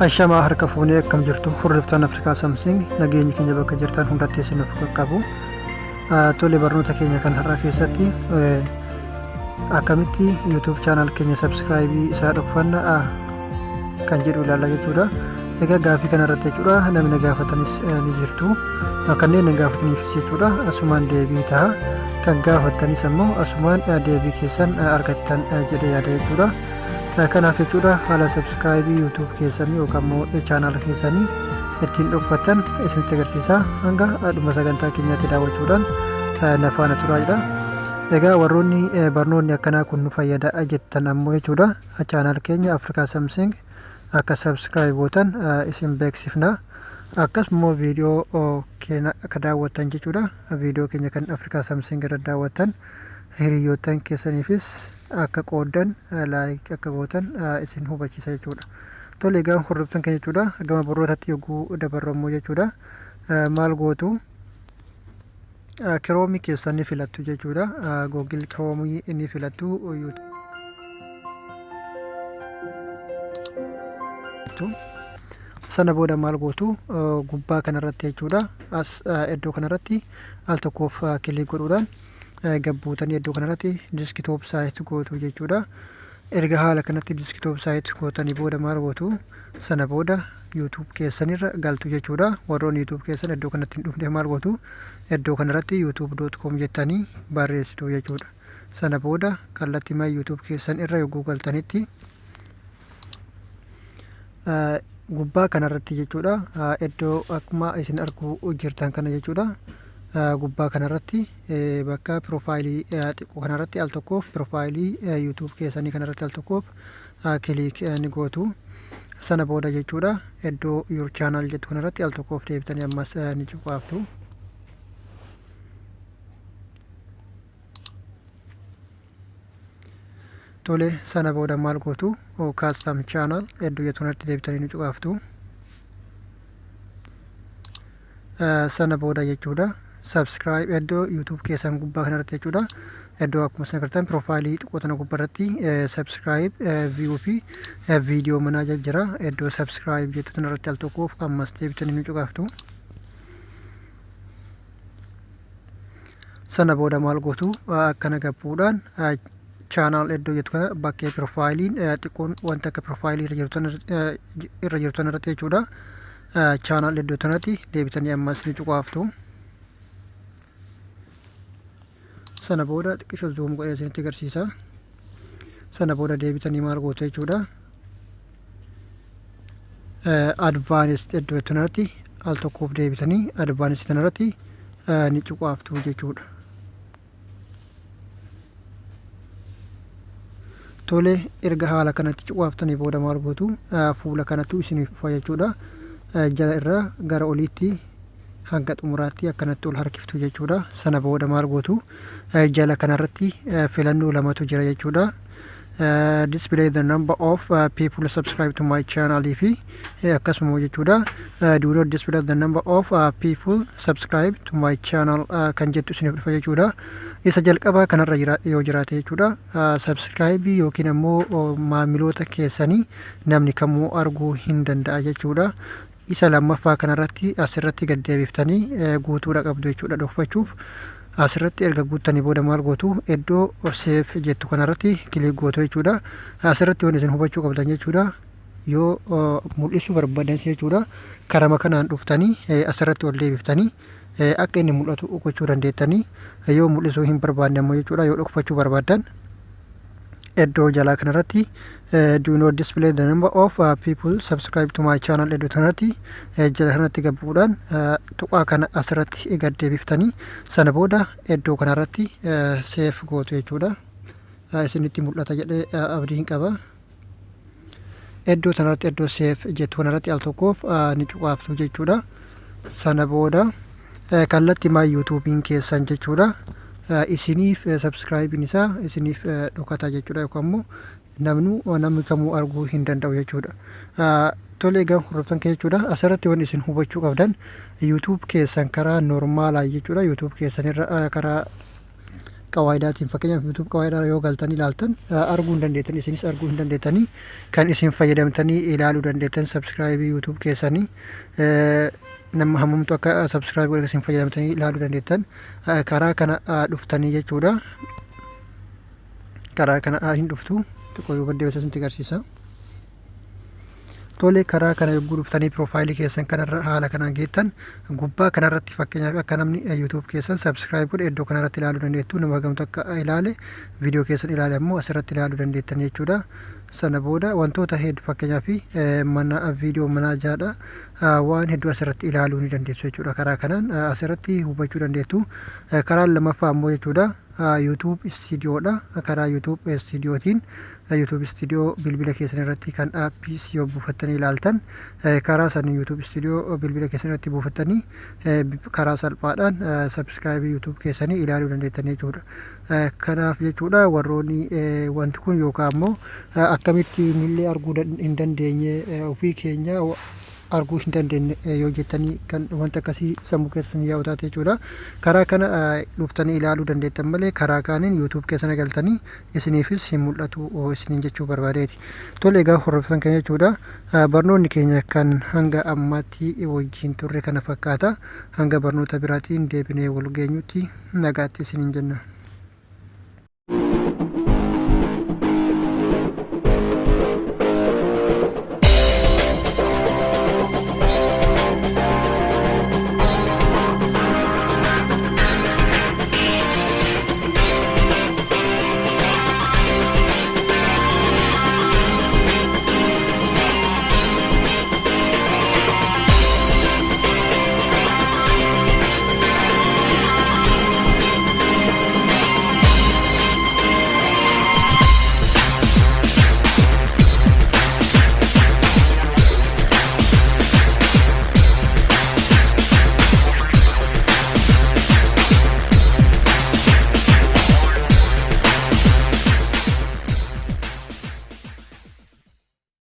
Ashamaa, harka fuunee, akkam jirtu hordoftoonni Afrikaa Samsung? Nageenyi keenya bakka jirtan hundatti isiniif qaqqabu. Tole, barnoota keenya kan har'aa keessatti akkamitti YouTube channel keenya subscribe isaa dhokfanna kan jedhu ilaalla jechuudha. Egaa gaafii kana irratti jechuudha namni na gaafatanis ni jirtu. Kanneen na gaafataniifis jechuudha asumaan deebii ta'a. Kan gaafatanis ammoo asumaan deebii keessan argattan jedhee yaada jechuudha. Kanaaf jechuudha haala subscribe YouTube keessanii yookaan immoo channel keessanii ittiin dhokfattan isinitti agarsiisa. Hanga dhuma sagantaa keenyaatti daawwachuudhaan na faana turaa jedha. Egaa warroonni barnoonni akkanaa kun nu fayyada jettan ammoo jechuudha channel keenya Afrikaa Samsung akka subscribe gootan isin beeksifna. Akkasuma viidiyoo keenya akka daawwattan jechuudha, viidiyoo keenya kan Afrikaa Samsung irra daawwattan hiriyoottan keessaniifis akka qooddan, like akka gootan isin hubachiisa jechuudha. Tole, egaa hordoftan keenya jechuudha gama barnootatti yogguu dabarru ammoo jechuudha maal gootu? Chrome keessan ni filattu jechuudha. Google Chrome ni filattu. Sana booda maal gootu? Gubbaa kanarratti jechuudha, as iddoo kanarratti al tokkoof click godhuudhaan gabbuutanii iddoo kanarratti desktop site gootu jechuudha. Erga haala kanatti desktop site gootanii booda maal gootu? Sana booda YouTube keessanirra galtu jechuudha. Warroonni YouTube keessan iddoo kanatti hin dhufne maal gootu? Iddoo kanarratti youtube.com jettanii barreessitu jechuudha. Sana booda kallattii maa YouTube keessan irra yogguu galtanitti gubbaa kanarratti jechuudha, iddoo akkuma isin arguu jirtan kana jechuudha, gubbaa kanarratti bakka profile xiqqoo kanarratti al tokkoof, profile YouTube keessanii kanarratti al tokkoof click ni gootu. Sana booda jechuudha iddoo your channel jettu kanarratti al tokkoof deebitanii ammas ni cuqaaftu. Tole, sana booda maal gootu? Custom channel iddoo jettu kanatti deebitanii ni cuqaaftu. Sana booda jechuudha subscribe iddoo YouTube keessan gubbaa kanarratti jechuudha, iddoo akkuma isin agartan profile xiqqoo tana gubbaa irratti subscribe, view fi video manager jira. Iddoo subscribe jettu kanarratti al tokkoof ammas deebitanii ni cuqaaftu. Sana booda maal gootu? Akkana gabbuudhaan channel iddoo jettu kana bakkee profileiin xiqqoon wanta akka profile irra jirtu irratti jechuudha, channel iddoo kanatti deebitanii ammas ni cuqaaftu. Sana booda xiqqisho zoom godhee isinitti agarsiisa. Sana booda deebitanii maal gootu jechuudha? Advanced iddoo kanarratti al tokkoof deebitanii advanced kanarratti ni cuqaaftu jechuudha. Tole, erga haala kanatti cuqaaftanii booda maal gootu? Fuula kanattu isiniif dhufa jechuudha. Jala irraa gara oliitti hanga xumuraatti akkanatti ol harkiftu jechuudha. Sana booda maal gootu? Jala kanarratti filannoo lamatu jira jechuudha. Display the number of people subscribe to my channel fi akkasuma jechuudha do not display the number of people subscribe to my channel kan jettu isiniif dhufa jechuudha. Isa jalqabaa kanarra jira yoo jiraate jechuudha, subscribe yookiin ammoo maamiloota keessanii namni kamuu arguu hin danda'a jechuudha. Isa lammaffaa kanarratti asirratti gad deebiftanii guutuudha qabdu jechuudha dhokfachuuf. Asirratti erga guuttanii booda maal gootu? Iddoo save jettu kanarratti click gootu jechuudha. Asirratti wanti isin hubachuu qabdan jechuudha, yoo mul'isuu barbaadan jechuudha, karama kanaan dhuftanii asirratti ol deebiftanii akka inni mul'atu gochuu dandeettanii. Yoo mul'isuu hin barbaanne ammoo jechuudha, yoo dhokfachuu barbaaddan, iddoo jalaa kanarratti do not display the number of people subscribe to my channel iddoo kanarratti jala kanatti gabbuudhaan tuqaa kana asirratti gad deebiftanii sana booda iddoo kanarratti save gootu jechuudha. Isinitti mul'ata jedhee abdiin qaba. Iddoo kanarratti, iddoo save jettu kanarratti al tokkoof ni cuqaaftu jechuudha. Sana booda kallattii maa YouTubeiin keessan jechuudha isiniif subscribeiin isaa isiniif dhokata jechuudha, yookaan immoo namni kamuu arguu hin danda'u jechuudha. Tole, egaa hordoftan kee jechuudha asirratti wanti isin hubachuu qabdan, YouTube keessan karaa normalaa jechuudha, YouTube keessan irra karaa qawaayidaatiin, fakkeenyaaf YouTube qawaayidaa yoo galtanii ilaaltan arguu hin dandeettan, isinis arguu hin dandeettanii. Kan isin fayyadamtanii ilaaluu dandeettan subscribe YouTube keessanii nama hammamtu akka subscribe godhe isin fayyadamtanii ilaaluu dandeettan karaa kana dhuftanii jechuudha. Karaa kana hin dhuftu, xiqqoo yoo baddee isinitti agarsiisa. Tole, karaa kana yogguu dhuftanii profile keessan kanarra haala kanaan geettan, gubbaa kanarratti fakkeenyaaf akka namni YouTube keessan subscribe godhe iddoo kanarratti ilaaluu dandeettu. Nama gamtu akka ilaale, viidiyoo keessan ilaale ammoo asirratti ilaaluu dandeettan jechuudha. Sana booda wantoota hedduu, fakkeenyaaf mana viidiyoo manaajaadha, waan hedduu asirratti ilaaluu ni dandeessu jechuudha. Karaa kanaan asirratti hubachuu dandeettu. Karaan lammaffaa ammoo jechuudha YouTube Studiodha. Karaa YouTube Studiotiin, YouTube Studio bilbila keessan irratti kan app yoo buufattanii ilaaltan, karaa san YouTube Studio bilbila keessan irratti buufattanii karaa salphaadhaan subscribe YouTube keessanii ilaaluu dandeettan jechuudha. Kanaaf jechuudha, warroonni wanti kun yookaan ammoo akkamitti nullee arguu hin dandeenye, ofii keenya arguu hin dandeenye yoo jettanii kan wanta akkasii sammuu keessan yaa'u taate jechuudha. Karaa kana dhuftanii ilaaluu dandeettan malee karaa kaaniin YouTube keessan galtanii isiniifis hin mul'atu isiniin jechuu barbaadeeti. Tole, egaa hordoftan keenya jechuudha. Barnoonni keenya kan hanga ammaatti wajjin turre kana fakkaata. Hanga barnoota biraatiin deebinee wal geenyutti nagaatti isiniin jenna.